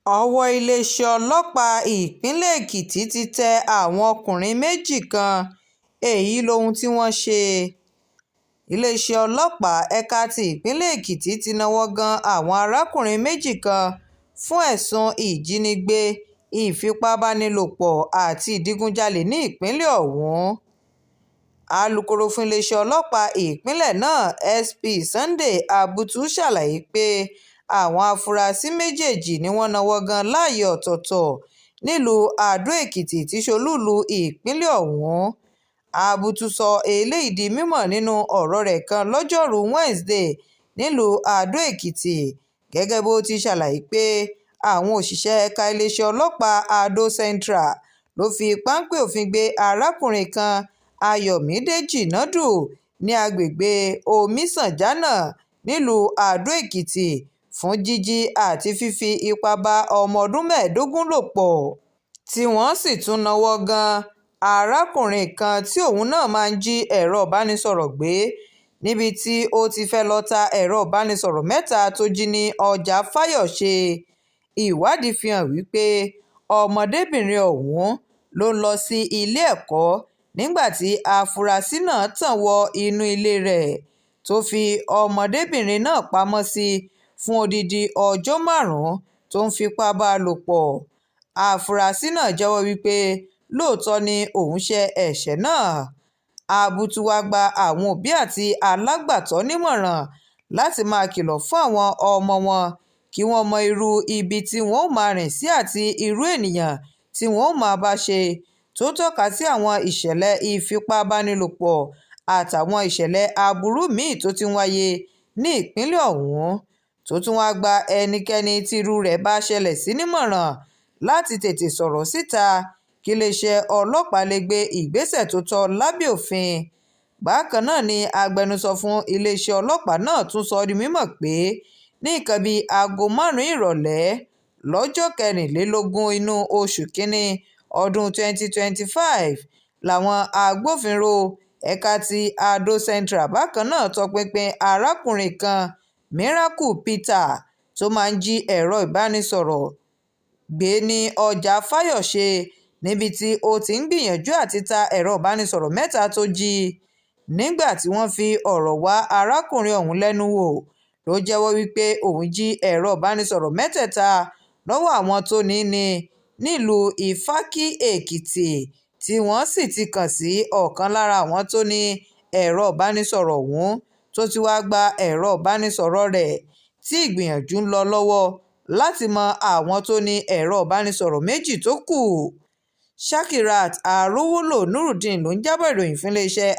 Ọwọ́ iléeṣẹ́ ọlọ́pàá ìpínlẹ̀ Èkìtì ti tẹ àwọn ọkùnrin méjì kan, èyí lohun tí wọ́n ṣe. Iléeṣẹ́ ọlọ́pàá ẹ̀ka ti ìpínlẹ̀ Èkìtì ti náwó gan àwọn arákùnrin méjì kan fún ẹ̀sùn ìjínigbé, ìfipábánilòpọ̀ àti ìdígunjalè ní ìpínlẹ̀ ọ̀hún. Alūkkóró fún iléeṣẹ́ ọlọ́pàá ìpínlẹ̀ náà, SP Sunday Abutu, ṣàlàyé pé àwọn afurasí méjèèjì ni wọ́n náwó gan láàyè ọ̀tọ̀ọ̀tọ̀ nílùú Adó-èkìtì tí í ṣe olúùlú ìpínlẹ̀ ọ̀hún. Abutu sọ eléyìí di mímọ̀ nínú ọ̀rọ̀ rẹ̀ kan lọ́jọ́rùú Wednesday nílùú Adó-èkìtì, gẹ́gẹ́ bó ti ṣàlàyé pé àwọn òṣìṣẹ́ ẹ̀ka iléeṣẹ́ ọlọ́pàá Adó Central ló fi páńpẹ́ òfin gbé arákùnrin kan, Ayọ̀mídé Jinadu, ní agbègbè Ọmisanjana nílùú Adó-èkìtì fún jíjí àti fífi ipá bá ọmọ ọdún 15 lò pọ̀, tí wọ́n sì tún náwó gan arákùnrin kan tí òun náà máa ń jí ẹ̀rọ ìbánisọ̀rọ̀ gbé níbi tí ó ti fẹ́ẹ́ lọ́ọ́ ta ẹ̀rọ ìbánisọ̀rọ̀ mẹ́ta tó jí ní ọjà Fáyọ̀ṣe. Ìwádìí fi hàn wípé ọmọdébìnrin ọ̀hún ló ń lọ sí ilé ẹ̀kọ́ nígbà tí afurasí náà tàn wọ inú ilé rẹ̀ tó fi ọmọdébìnrin náà pamọ́ sí fún odidi ọjọ́ 5 tó ń fipá bá a lò pọ̀. Àfúrásì náà jẹ́wọ́ wípé lóòótọ́ ni òun ṣe ẹ̀ṣẹ̀ náà. Abutu wàá gba àwọn òbí àti alágbàtọ́ nímọ̀ràn láti máa kìlọ̀ fún àwọn ọmọ wọn kí wọ́n mọ irú ibi tí wọ́n ó máa rìn sí àti irú ènìyàn tí wọ́n ó máa bá ṣe, tó tọ́ka sí àwọn ìṣẹ̀lẹ̀ ìfipábánilòpọ̀ àtàwọn ìṣẹ̀lẹ̀ aburú mí-ín tó ti ń wáyé ní ìpínlẹ̀ ọ̀hún, tó tún wáá gba ẹnikẹ́ni tí irú rẹ̀ bá ṣẹlẹ̀ sí nímọ̀ràn láti tètè sọ̀rọ̀ síta kíléeṣẹ́ ọlọ́pàá lè gbé ìgbésẹ̀ tó tọ́ lábẹ́ òfin. Bákan náà ni agbẹnusọ fún iléeṣẹ́ ọlọ́pàá náà tún sọ ọ́ di mímọ̀ pé ní nǹkan bíi aago 5 ìrọ̀lẹ́ lọ́jọ́ 24 inú oṣù kínní ọdún 2025 làwọn agbófinró ẹ̀ka ti Adó Central bákan náà tọpinpin arákùnrin kan, Miracle Peter, tó máa ń jí ẹ̀rọ ìbánisọ̀rọ̀ gbé ní ọjà Fáyọ̀ṣe níbi tí ó ti ń gbìyànjú àti ta ẹ̀rọ ìbánisọ̀rọ̀ mẹ́ta tó jí. Nígbà tí wọ́n fi ọ̀rọ̀ wá arákùnrin ọ̀hún lẹ́nu wò ló jẹ́wọ́ wípé òun jí ẹ̀rọ ìbánisọ̀rọ̀ mẹ́tẹ̀ẹ̀ta lọ́wọ́ àwọn tó ní in nílùú Ìfakí-Èkìtì, tí wọ́n sì ti kàn sí ọ̀kan lára àwọn tó ní ẹ̀rọ ìbánisọ̀rọ̀ ọ̀hún tó ti wáá gba ẹ̀rọ ìbánisọ̀rọ̀ rẹ̀, tí ìgbìyànjú ń lọ lọ́wọ́ láti mọ àwọn tó ní ẹ̀rọ ìbánisọ̀rọ̀ méjì tó kù. Shakirat Arowolo Nurudeen ló ń jábọ̀ ìròyìn fún iléeṣẹ́